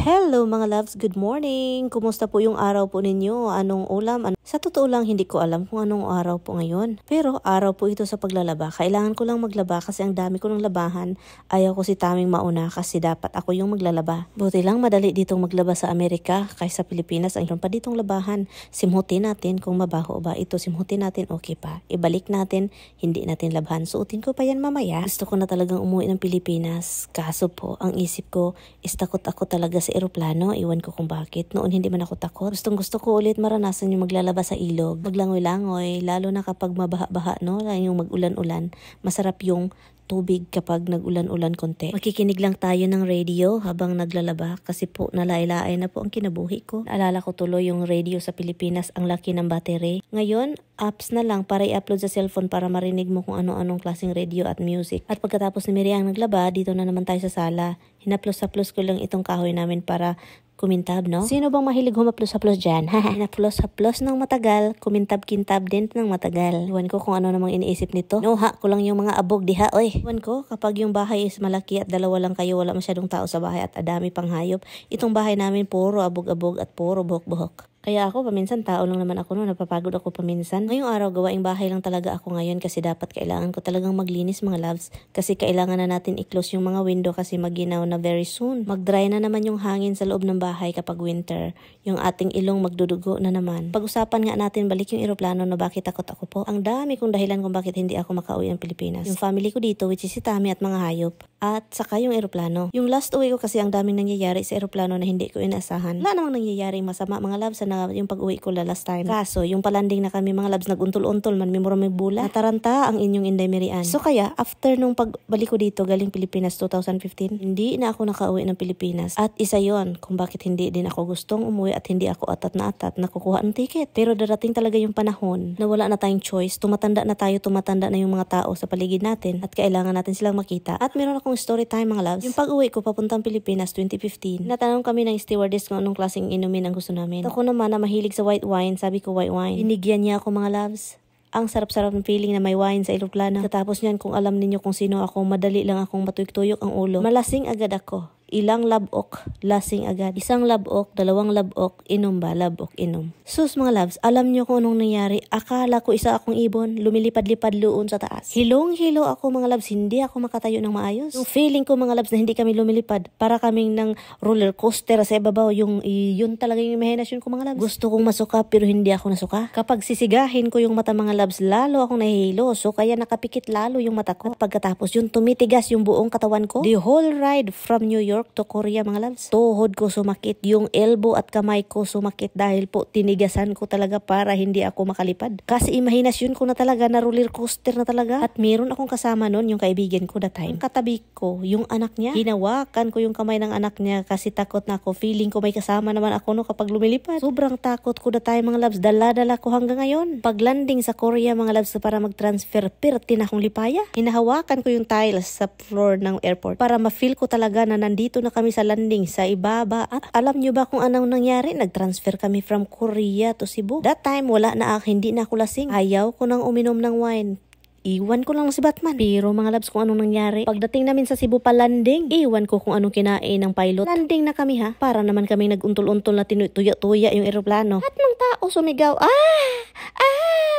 Hello mga loves, good morning! Kumusta po yung araw po ninyo? Anong ulam? Sa totoo lang hindi ko alam kung anong araw po ngayon. Pero araw po ito sa paglalaba. Kailangan ko lang maglaba kasi ang dami ko ng labahan. Ayaw ko si Taming mauna kasi dapat ako yung maglalaba. Buti lang madali ditong maglaba sa Amerika kaysa Pilipinas. Ang pa ditong labahan. Simhutin natin kung mabaho ba ito. Simhutin natin okay pa. Ibalik natin, hindi natin labahan. Suotin ko pa yan mamaya. Gusto ko na talagang umuwi ng Pilipinas. Kaso po, ang isip ko is takot ako talaga sa eroplano. Iwan ko kung bakit. Noon hindi man ako takot. Gustong gusto ko ulit maranasan yung maglalaba sa ilog. Maglangoy-langoy. Lalo na kapag mabaha-baha, no? Yung mag-ulan-ulan. Masarap yung tubig kapag nag-ulan-ulan konti. Makikinig lang tayo ng radio habang naglalaba kasi po nalailay na po ang kinabuhi ko. Naalala ko tuloy yung radio sa Pilipinas, ang laki ng battery. Ngayon, apps na lang para i-upload sa cellphone para marinig mo kung ano-anong klaseng radio at music. At pagkatapos ni Miriam naglaba, dito na naman tayo sa sala. Hinaplos-haplos ko lang itong kahoy namin para kumintab, no? Sino bang mahilig humaplos-haplos dyan? Hinaplos-haplos ng matagal, kumintab-kintab din ng matagal. Iwan ko kung ano namang iniisip nito. Nuha ko lang yung mga abog diha, oy. Iwan ko, kapag yung bahay is malaki at dalawa lang kayo, wala masyadong tao sa bahay at adami pang hayop. Itong bahay namin puro abog-abog at puro buhok-buhok. Kaya ako, paminsan tao lang naman ako noon, napapagod ako paminsan. Ngayong araw, gawaing bahay lang talaga ako ngayon kasi dapat kailangan ko talagang maglinis mga loves. Kasi kailangan na natin i-close yung mga window kasi maginaw na very soon. Mag-dry na naman yung hangin sa loob ng bahay kapag winter. Yung ating ilong magdudugo na naman. Pag-usapan nga natin balik yung eroplano na bakit takot ako po. Ang dami kong dahilan kung bakit hindi ako makauwi ng Pilipinas. Yung family ko dito, which is si Tammy at mga hayop. At saka yung eroplano. Yung last uwi ko kasi ang daming nangyayari sa eroplano na hindi ko inaasahan. Wala namang nangyayari masama mga loves na yung pag-uwi ko last time. Kaso, yung palanding na kami mga labs, nag-untol-untol man, may bula. Nataranta ang inyong Inday Mirian. So kaya, after nung pagbalik ko dito, galing Pilipinas 2015, hindi na ako nakauwi ng Pilipinas. At isa yon kung bakit hindi din ako gustong umuwi at hindi ako atat na kukuha ng ticket. Pero darating talaga yung panahon na wala na tayong choice. Tumatanda na yung mga tao sa paligid natin at kailangan natin silang makita. At meron akong story time mga labs. Yung pag-uwi ko papuntang Pilipinas 2015, natanong kami ng stewardess kung anong klaseng inumin ang gusto namin. Ako naman na mahilig sa white wine, sabi ko white wine. Binigyan niya ako mga loves. Ang sarap-sarap ng feeling na may wine sa eroplano. Katapos niyan, kung alam ninyo kung sino ako, madali lang akong matuyok-tuyok ang ulo. Malasing agad ako. Ilang labok, lasing agad. Isang labok, dalawang labok, inom ba? Labok, inom. Sus mga loves, alam niyo kung anong nangyari? Akala ko isa akong ibon, lumilipad-lipad doon sa taas. Hilong-hilo ako mga loves, hindi ako makatayo ng maayos. Yung feeling ko mga loves na hindi kami lumilipad, para kaming ng roller coaster sa ibabaw. Yun talaga yung imahinasyon ko mga loves. Gusto kong masuka pero hindi ako nasuka. Kapag sisigahin ko yung mata mga loves, lalo akong nahihilo. So kaya nakapikit lalo yung mata ko. At pagkatapos yun, tumitigas yung buong katawan ko. The whole ride from New York to Korea mga loves. Tuhod ko sumakit, yung elbow at kamay ko sumakit dahil po tinigasan ko talaga para hindi ako makalipad. Kasi imahinasyon ko na talaga na roller coaster na talaga. At meron akong kasama nun, yung kaibigan ko that time. Ang katabi ko, yung anak niya. Hinawakan ko yung kamay ng anak niya kasi takot na ako. Feeling ko may kasama naman ako no kapag lumilipad. Sobrang takot ko that time mga loves. Dala-dala ko hanggang ngayon. Pag landing sa Korea mga loves para mag-transfer, pertin akong lipaya. Hinahawakan ko yung tiles sa floor ng airport para ma-feel ko talaga na nandito na kami sa landing sa ibaba. At alam nyo ba kung anong nangyari? Nag-transfer kami from Korea to Cebu. That time wala na hindi na ako lasing. Ayaw ko nang uminom ng wine. Iwan ko lang si Batman. Pero mga labs kung anong nangyari. Pagdating namin sa Cebu pa landing, iwan ko kung anong kinain ng pilot. Landing na kami ha. Para naman kami nag-untol-untol na tinutuya-tuya yung eroplano. At ng tao sumigaw,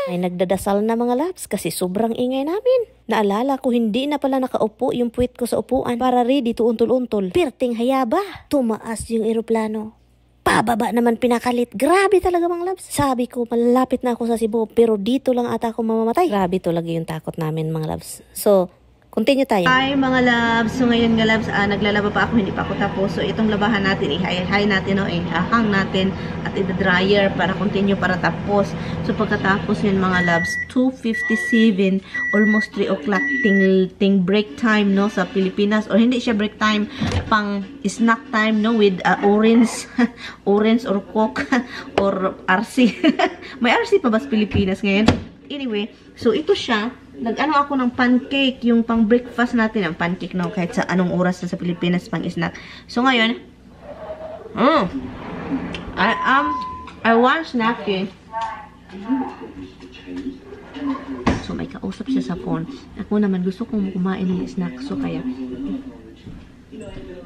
ay nagdadasal na mga labs kasi sobrang ingay namin. Naalala ko hindi na pala nakaupo yung puwit ko sa upuan para ready to untol-untol. Perting hayaba. Tumaas yung eroplano. Pababa naman pinakalit. Grabe talaga mga labs. Sabi ko, malapit na ako sa Cebu pero dito lang ata ako mamamatay. Grabe talaga yung takot namin mga labs. So, continue tayo. Hi mga labs. So ngayon nga labs, naglalaba pa ako, hindi pa ako tapos. So itong labahan natin, i-high natin o i-hang natin at i-dryer para continue para tapos. So pagkatapos yun mga labs, 2:57, almost 3 o'clock ting break time no sa Pilipinas, or hindi siya break time, pang snack time no with orange orange or coke or RC. May RC pa ba sa Pilipinas ngayon? Anyway, so ito siya. Nag-ano ako ng pancake, yung pang breakfast natin, ang pancake no, kahit sa anong oras na sa Pilipinas pang snack. So ngayon, I want snacking. So may kausap siya sa phone. Ako naman gusto kong kumain ng snack, so kaya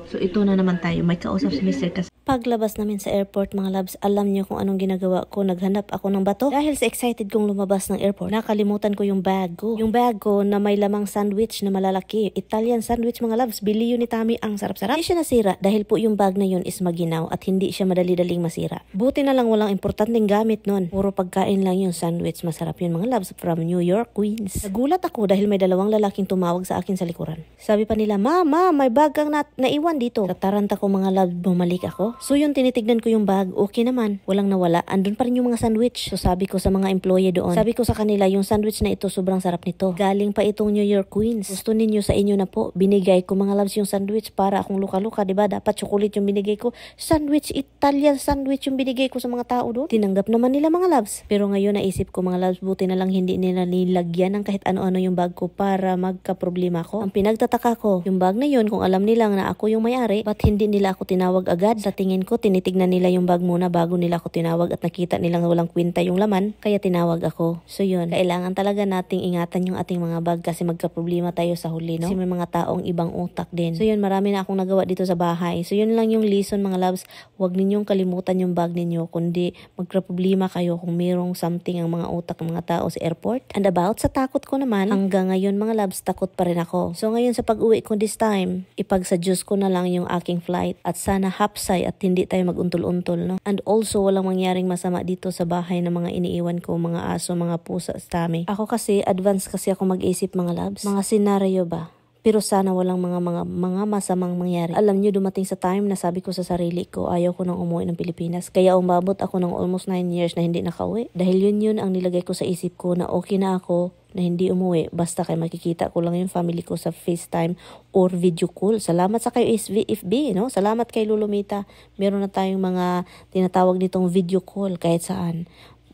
So ito na naman tayo, may kausap si Mr. kasi paglabas namin sa airport mga loves, alam niyo kung anong ginagawa ko, naghanap ako ng bato. Dahil sa excited kong lumabas ng airport, nakalimutan ko yung bag ko. Yung bag ko na may lamang sandwich na malalaki. Italian sandwich mga loves, bili yun ni Tami, ang sarap-sarap. Hindi siya nasira dahil po yung bag na yun is maginaw at hindi siya madali-daling masira. Buti na lang walang importanteng gamit nun. Puro pagkain lang yung sandwich, masarap yun mga loves, from New York, Queens. Nagulat ako dahil may dalawang lalaking tumawag sa akin sa likuran. Sabi pa nila, Mama, may bag kang naiwan dito. Sa taranta ko mga loves, bumalik ako. So yun, tinitignan ko yung bag, okay naman. Walang nawala. Andun pa rin yung mga sandwich. So sabi ko sa mga employee doon, sabi ko sa kanila, yung sandwich na ito, sobrang sarap nito. Galing pa itong New York, Queens. Gusto ninyo sa inyo na po. Binigay ko mga loves yung sandwich para akong luka-luka, diba? Dapat chocolate yung binigay ko. Sandwich, Italian sandwich yung binigay ko sa mga tao doon. Tinanggap naman nila mga loves. Pero ngayon naisip ko mga loves, buti na lang hindi nila nilagyan ng kahit ano-ano yung bag ko para magka-problema ko. Ang pinagtataka ko, yung bag na yun, kung alam nilang na ako yung may-ari, ba't hindi nila ako tinawag agad? Sa tingin ko, tinitignan nila yung bag muna bago nila ako tinawag at nakita nilang walang kwenta yung laman, kaya tinawag ako. So yun, kailangan talaga nating ingatan yung ating mga bag kasi magka-problema tayo sa huli, no? Kasi may mga taong ibang utak din. So yun, marami na akong nagawa dito sa bahay. So yun lang yung lesson mga loves, huwag ninyong kalimutan yung bag ninyo, kundi magka-problema kayo kung mayroong something ang mga utak ng mga tao sa airport. And about sa takot ko naman, hanggang ngayon mga loves, takot pa rin ako. So ngayon sa pag-uwi ko this time, ipagsadyos ko na lang yung aking flight at sana hapsay at hindi tayo mag-untol-untol, no? And also, walang mangyaring masama dito sa bahay ng mga iniiwan ko, mga aso, mga pusa, Tami. Ako kasi, advance kasi ako mag-isip mga loves. Mga senaryo ba? Pero sana walang mga masamang mangyari. Alam nyo, dumating sa time na sabi ko sa sarili ko, ayaw ko nang umuwi ng Pilipinas. Kaya umabot ako ng almost 9 years na hindi nakauwi. Dahil yun ang nilagay ko sa isip ko na okay na ako na hindi umuwi. Basta kay makikita ko lang yung family ko sa FaceTime or video call. Salamat sa kayo FB, no? Salamat kay Lulumita. Meron na tayong mga tinatawag nitong video call kahit saan.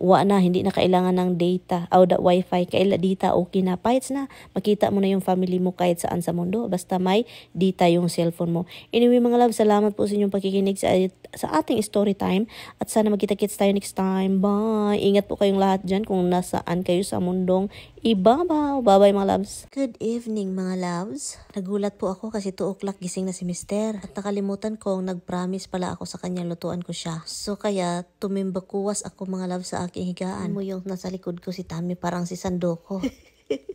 Hindi na kailangan ng data o wifi, data okay na, fights na, makita mo na yung family mo kahit saan sa mundo, basta may data yung cellphone mo. Anyway mga love, salamat po sa inyong pakikinig sa ating story time at sana magkita-kits tayo next time. Bye! Ingat po kayong lahat dyan kung nasaan kayo sa mundong ibabaw. Bye-bye mga loves. Good evening mga loves. Nagulat po ako kasi 2 o'clock gising na si Mister. At nakalimutan kong nag-promise pala ako sa kanya lutuan ko siya. So kaya tumimbakuwas ako mga loves sa aking higaan. Mo yung nasa likod ko si Tami parang si Sandoko.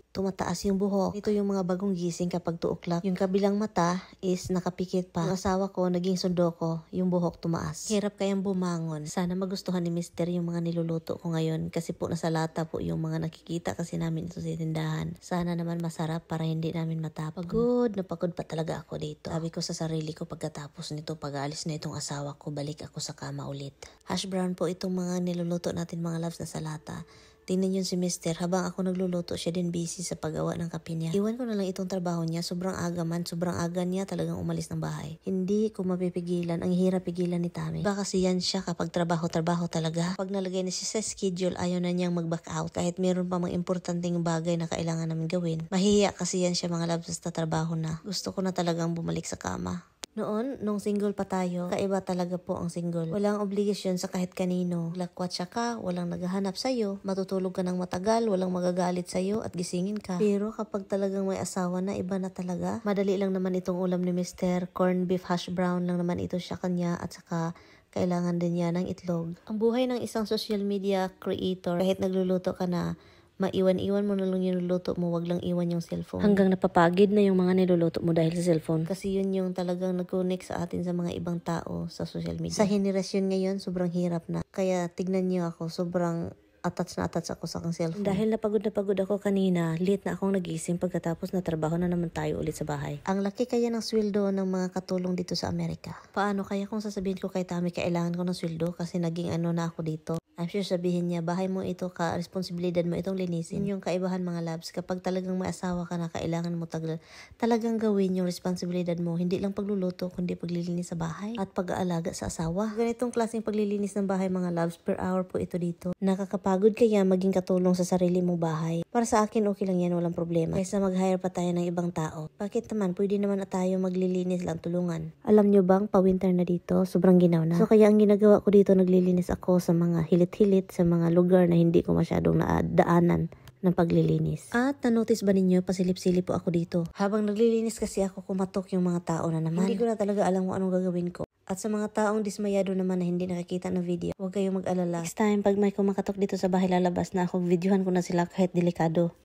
Tumataas yung buhok. Ito yung mga bagong gising kapag 2 o'clock. Yung kabilang mata is nakapikit pa. Yung asawa ko, naging Sandoko, yung buhok tumaas. Hirap kayang bumangon. Sana magustuhan ni Mister yung mga niluluto ko ngayon. Kasi po nasa lata po yung mga nakikita kasi namin ito sa tindahan. Sana naman masarap para hindi namin matapon. Napagod pa talaga ako dito. Sabi ko sa sarili ko pagkatapos nito, pag-aalis na itong asawa ko, balik ako sa kama ulit. Hash brown po itong mga niluluto natin mga loves na sa lata. Tingnan yun si Mister, habang ako nagluluto, siya din busy sa paggawa ng kape niya. Iwan ko na lang itong trabaho niya, sobrang aga niya talagang umalis ng bahay. Hindi ko mapipigilan, ang hirap pigilan ni Tami. Baka kasi yan siya kapag trabaho talaga. Pag nalagay na siya sa schedule, ayaw na niyang mag-back out kahit meron pa mga importanteng bagay na kailangan namin gawin. Mahihiya kasi yan siya mga loves sa trabaho na. Gusto ko na talagang bumalik sa kama. Noon, nung single pa tayo, kaiba talaga po ang single. Walang obligasyon sa kahit kanino. Lakwatsa ka, walang naghahanap sa'yo. Matutulog ka ng matagal, walang magagalit sa'yo at gisingin ka. Pero kapag talagang may asawa na, iba na talaga. Madali lang naman itong ulam ni Mr. Corn beef hash brown lang naman ito siya kanya at saka kailangan din niya ng itlog. Ang buhay ng isang social media creator, kahit nagluluto ka na, maiwan-iwan mo na lang yung niluluto mo, wag lang iwan yung cellphone. Hanggang napapagid na yung mga niluluto mo dahil sa cellphone. Kasi yun yung talagang nag-connect sa atin sa mga ibang tao sa social media. Sa henerasyon ngayon, sobrang hirap na. Kaya tignan niyo ako, sobrang attach ako sa aking cellphone. Dahil napagod ako kanina, late na akong nagising pagkatapos na trabaho na naman tayo ulit sa bahay. Ang laki kaya ng sweldo ng mga katulong dito sa Amerika. Paano kaya kung sasabihin ko kay Tami, kailangan ko ng sweldo kasi naging na ako dito? I'm sure sabihin niya, bahay mo ito ka, responsibilidad mo itong linisin. Yun yung kaibahan mga loves. Kapag talagang may asawa ka na, kailangan mo talagang gawin yung responsibilidad mo. Hindi lang pagluluto, kundi paglilinis sa bahay at pag-aalaga sa asawa. Ganitong klaseng paglilinis ng bahay mga loves, per hour po ito dito. Nakakapagod kaya maging katulong sa sarili mong bahay. Para sa akin, okay lang yan, walang problema. Kaysa mag-hire pa tayo ng ibang tao. Bakit naman, pwede naman na tayo maglilinis lang, tulungan. Alam nyo bang, pa-winter na dito, sobrang ginaw na. So kaya ang ginagawa ko dito, naglilinis ako sa mga hilit sa mga lugar na hindi ko masyadong naadaanan. ng paglilinis. At na-notice ba ninyo, pasilip-silip po ako dito. Habang naglilinis kasi ako, kumatok yung mga tao na naman. Hindi ko na talaga alam kung anong gagawin ko. At sa mga taong dismayado naman na hindi nakikita ng video, huwag kayong mag-alala. Next time, pag may kumakatok dito sa bahay, lalabas na ako, videohan ko na sila kahit delikado.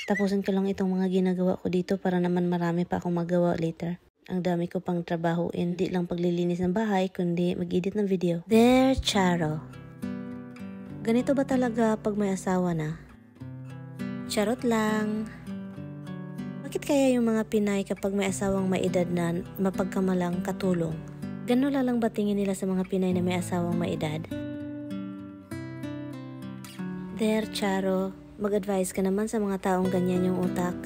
Tapusin ko lang itong mga ginagawa ko dito para naman marami pa akong magawa later. Ang dami ko pang trabahuin, hindi lang paglilinis ng bahay, kundi mag-edit ng video. There, Charo. Ganito ba talaga pag may asawa na? Charot lang. Bakit kaya yung mga Pinay kapag may asawang may edad na mapagkamalang katulong? Ganun lang ba tingin nila sa mga Pinay na may asawang may edad? There, Charo. Mag-advise ka naman sa mga taong ganyan yung utak.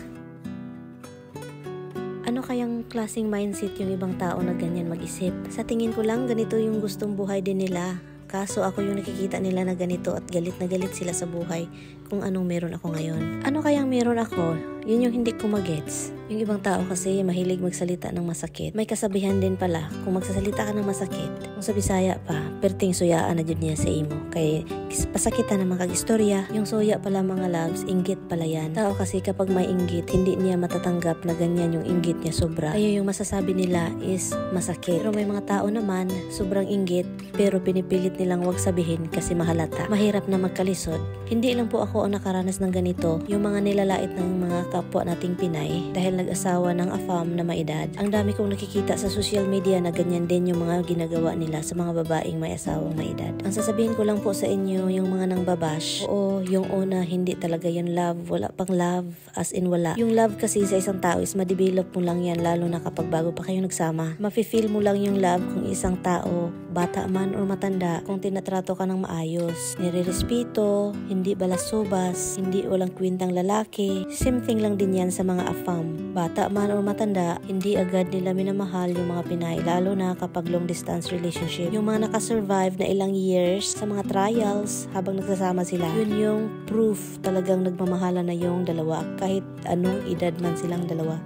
Ano kayang klaseng mindset yung ibang tao na ganyan mag-isip? Sa tingin ko lang, ganito yung gustong buhay din nila. Kaso ako yung nakikita nila na ganito at galit na galit sila sa buhay kung anong meron ako ngayon. Ano kayang meron ako? Yun yung hindi ko magets. Yung ibang tao kasi mahilig magsalita ng masakit. May kasabihan din pala, kung magsasalita ka ng masakit, kung sa Bisaya pa, perting suyaan na dyan niya sa imo. Kaya pasakitan naman kag-istorya, yung suya pala mga loves, inggit pala yan. Tao kasi kapag may inggit, hindi niya matatanggap na ganyan yung inggit niya sobra. Kaya yung masasabi nila is masakit. Pero may mga tao naman, sobrang inggit, pero pinipilit nilang wag sabihin kasi mahalata. Mahirap na magkalisod. Hindi lang po ako ang nakaranas ng ganito, yung mga nilalait ng mga kapwa nating Pinay dahil nag-asawa ng afam na may edad. Ang dami kong nakikita sa social media na ganyan din yung mga ginagawa nila sa mga babaeng may asawang may edad. Ang sasabihin ko lang po sa inyo, yung mga nang babash, oo, yung una, hindi talaga yun love. Wala pang love, as in wala. Yung love kasi sa isang tao is ma-develop mo lang yan, lalo na kapag bago pa kayo nagsama. Mafe-feel mo lang yung love kung isang tao, bata man o matanda, kung tinatrato ka ng maayos, nire-respeto, hindi balas-subas, hindi walang kwintang lalaki. Same thing lang din yan sa mga afam. Bata man o matanda, hindi agad nila minamahal yung mga Pinay, lalo na kapag long distance relationship. Yung mga nakasurvive na ilang years sa mga trials habang nagsasama sila, yun yung proof talagang nagmamahala na yung dalawa kahit anong edad man silang dalawa.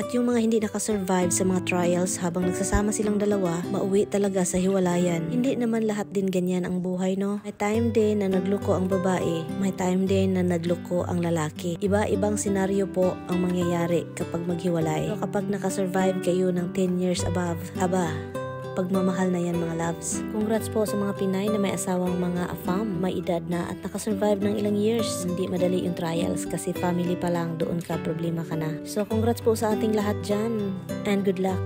At yung mga hindi nakasurvive sa mga trials habang nagsasama silang dalawa, mauwi talaga sa hiwalayan. Hindi naman lahat din ganyan ang buhay, no? May time din na nagloko ang babae, may time din na nagloko ang lalaki. Iba-ibang senaryo po ang mangyayari kapag maghiwalay. So kapag nakasurvive kayo ng 10 years above, pagmamahal na yan mga loves. Congrats po sa mga Pinay na may asawang mga afam, may edad na at nakasurvive ng ilang years. Hindi madali yung trials kasi family pa lang, doon ka, problema ka na. So congrats po sa ating lahat dyan and good luck.